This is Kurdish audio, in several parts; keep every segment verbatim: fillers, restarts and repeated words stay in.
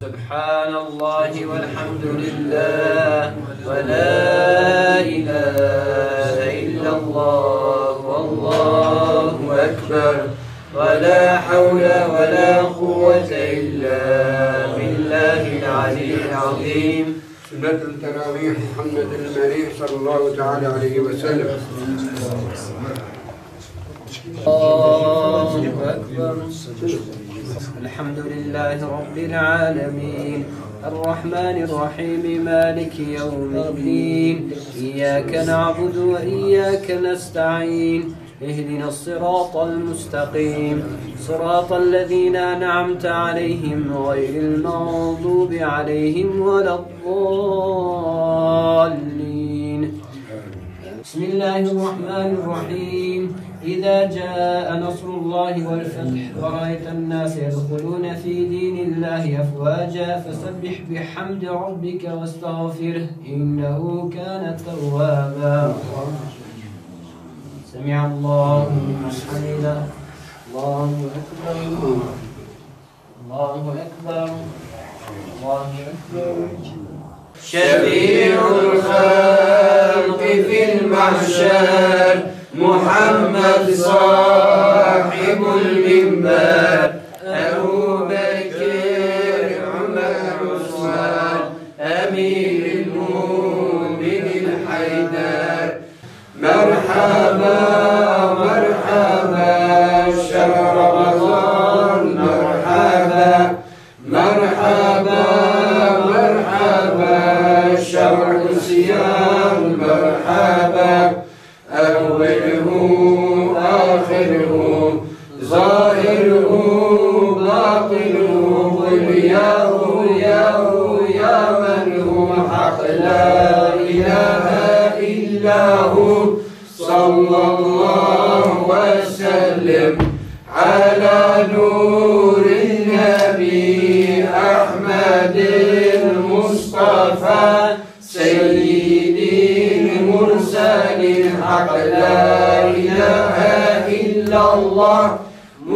سبحان الله والحمد لله ولا إله إلا الله والله أكبر ولا حول ولا قوة إلا بالله العلي العظيم. سنة التراويح محمد المريح صلى الله تعالى عليه وسلم. الله أكبر. الحمد لله رب العالمين. الرحمن الرحيم. مالك يوم الدين. إياك نعبد وإياك نستعين. اهدنا الصراط المستقيم. صراط الذين أنعمت عليهم غير المغضوب عليهم ولا الضالين. بسم الله الرحمن الرحيم. إذا جاء نصر الله والفتح ورأيت الناس يدخلون في دين الله أفواجا فسبح بحمد ربك واستغفره إنه كان توابا. سمع الله لمن حمده. الله أكبر. الله أكبر. الله أكبر. شفيع الخلق في المحشر محمد صاحب المنبر، أبو بكر عمر عثمان أمير المؤمنين حيدر. مرحبا، مرحبا، شهر رمضان، مرحبا، مرحبا، مرحبا، شهر الصيام، مرحبا، أوله آخره، ظاهره باطنه، قل يا هو، يا هو، يا من هو حق لا إله إلا هو. صلى الله وسلم على نور النبي أحمد المصطفى سيد المرسلين حق لا إله إلا الله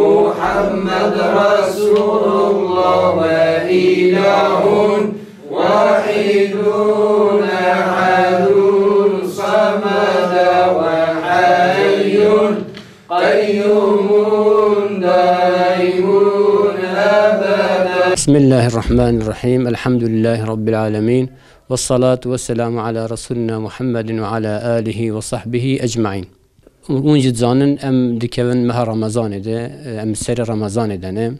محمد رسول الله وإله واحد أحد صمد وحي قيوم دائم أبدا. بسم الله الرحمن الرحيم. الحمد لله رب العالمين. والصلاة والسلام على رسولنا محمد وعلى آله وصحبه أجمعين. Hûn jî dizanin, em dikevin meha Remezanê de, em serê Remezanê de ne.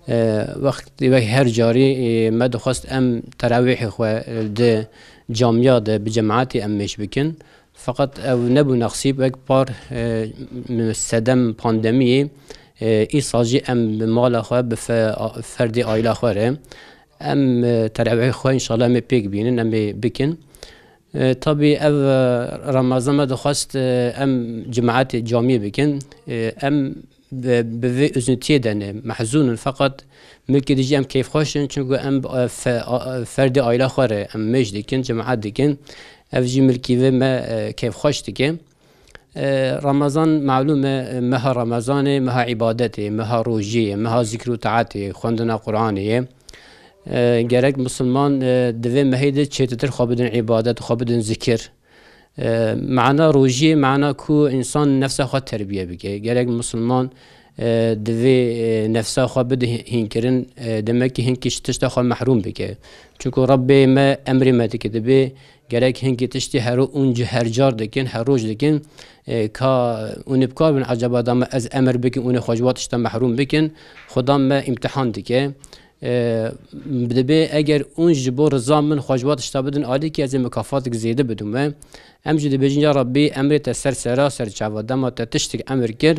E, wext wek her carî, e, me dixwest em terawîhê xwe di camiya de bi cemaetê em mêş bikin. Feqet ew nebû nexsîb, wek par, e, sedem pandemiyê, e, îsal jî em bi mala xwe, bi fe-, ferdê aîla xwe re em, e, terawîhê xwe înşallah em ê pêk bînin, em ê bikin. E, tabî ev, e, Remezan me dixwest, e, em cemaetê camiyê bikin. E, em bi, bi vê uznîtiyê de ne, mehzûn in, feqet milkê dijî em keyfxweş in, çunku em, e, fe-, a, ferdê aîla xwe re em mêj dikin, cemaet dikin. Ev jî milkî vê me, e, keyfxweş dike. E, Remezan, malûm e, meha Remezanê, meha îbadetê, meha rojiyê, meha zikr û taetê, xwendina Qur'anê ye. E, gerek misilman, e, di vê mehê de çêtirtir xwe bidin îbadet, xwe bidin zikir. E, mana rojiyê, mana ku însan nefsa xwe terbiye bike. Gerek misilman, e, divê, e, nefsa xwe bide hî-, hînkirin, e, demek ki hinkî ji tişta xwe mehrûm bike. Çunku Rebbê me emrê me dike, dibê gerek hinkî tiştî her ûn ci-, her car dikin, her roj dikin. E, ka hûn ê bi kar bin, ecaba dema ez emir bikim, hûn ê xwe ji wa tişta mehrûm bikin, Xuda me îmtihan dike. E, dibê eger hûn ji bo riza min xwe ji wa tişta bidin alîkî, ez ê mikafatek zêde bidim we. Em jî dibêjin, ya Rebbî, emrê te ser sera ser çava. Dema te tiştek emir kir,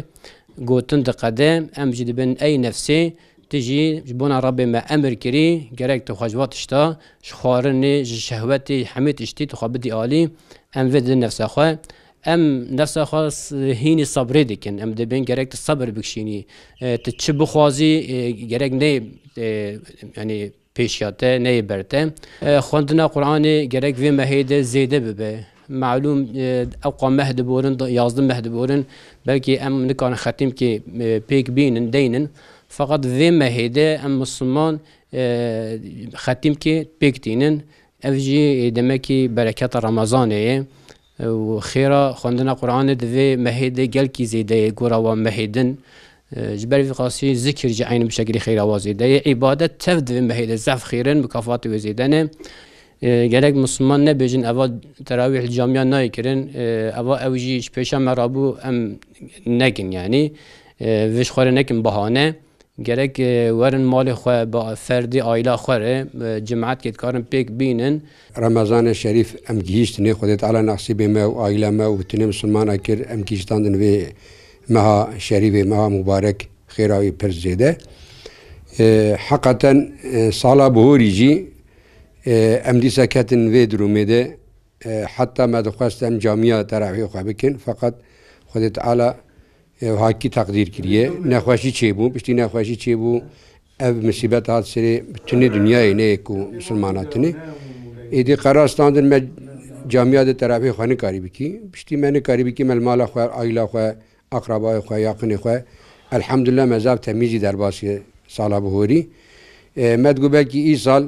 gotin diqede, em jî dibên, ey nefsê, tu jî ji bona Rebbê me emir kirî, gerek tu xwe ji wa tişta, ji xwarinê, ji şehwetê, ji hemî tiştî tu xwe bidî alî, em vê didin nefsa xwe. Em nefsa xwe s-, hînî sebrê dikin. Em dibên gerek tu sebir bikişînî. E, tu çi bixwazî, e, gerek neyê, e, yanî pêşiya te, neyê ber te. E, xwendina Qur'anê gerek vê mehê de zêde bibe. Malûm, e, ewqa meh diborin, yazdeh meh diborin, belkî em nikarin xetîmkê, e, pêk bînin, deynin. Feqet vê mehê de em Misliman, e, xetîmkê pêk tînin. Ev jî, e, demekî bereketa Remezanê ye. E, û xêra xwendina Qur'anê di vê mehê de gelkî zêde ye gora wan mehê din. E, ji ber vî qasî zikir jî eynî bi şekilî xêra wa zêde ye. Îbadet tev di vê mehê de zehf xêr in, mikafatê wê zêde ne. E, gerek Misliman nebêjin, eva terawîh li camiya nayê kirin. E, eva ew jî ji pêşa me rabû, em nekin yanî. E, vê ji xwe re nekin bahane. Gerek, e, werin malê xwe, bi ferdê aîla xwe re, e, cemaetkê dikarin pêk bînin. Remezanê şerîf em gihîştinê, Xwedê Teala nesîbê me û aîla me û tinê Misilmana kir, em gihîştandin vê meha şerîfê, meha mubarek, xêra wî pir zêde. E, heqeten, e, sala bihorî jî, e, em dîsa ketin vê durumê de, e, heta me dixwest em camiya terawîhê xwe bikin, feqet Xwedê Teala, e, hakî teqdîr kiriye. Nexweşî çêbû, piştî nexweşî çêbû, ev misîbet hat serê tunê dinyayê, neyê ku misilmana tunê. Êdî qerar standin me camiya de terawîhê xwe nikarî bikî. Piştî me nikarî bikî, me li mala xwe, aîla xwe, aqrabayê xwe, yaqinê xwe, elhamdulillah me zaf temî jî derbasî sala bihorî. E, me digot belkî îsal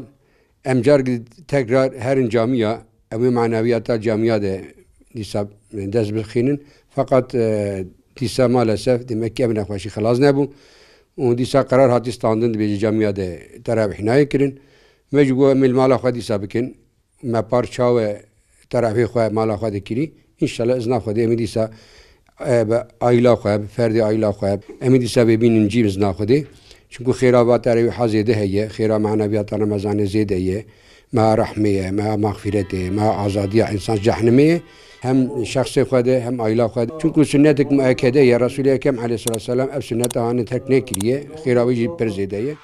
em cargî tekrar herin camiya, em wê maneviyata camiya de dîsa dest bixînin. Feqet, e, dîsa maalesef demek ki ev nexweşî xilas nebû. Û dîsa qerar hatî standin dibêje camiya de terawîh nayê kirin. Me jî got em ê li mala xwe dîsa bikin. Me par çawe terawîhê xwe mala xwe de kirî. Înşallah izna Xwedê em ê dîsa, e, bi aîla xwe, bi ferdê aîla xwe, em ê dîsa bê bînin cî bi izna Xwedê. Çunku xêra va terawîha zêde heye, xêra maneviyata Remezanê zêde ye. Meha rehmê ye, meha mexfîretê ye, meha azadiya însan ji cehnimê ye. Hem şexsê xwe de, hem aîla xwe de. Çunku sunnetek muekede ye, Resûlê Ekrem aleyhissalatu vesselam ev sunneta hane terk nekiriye, xêra wî jî pir zêde ye.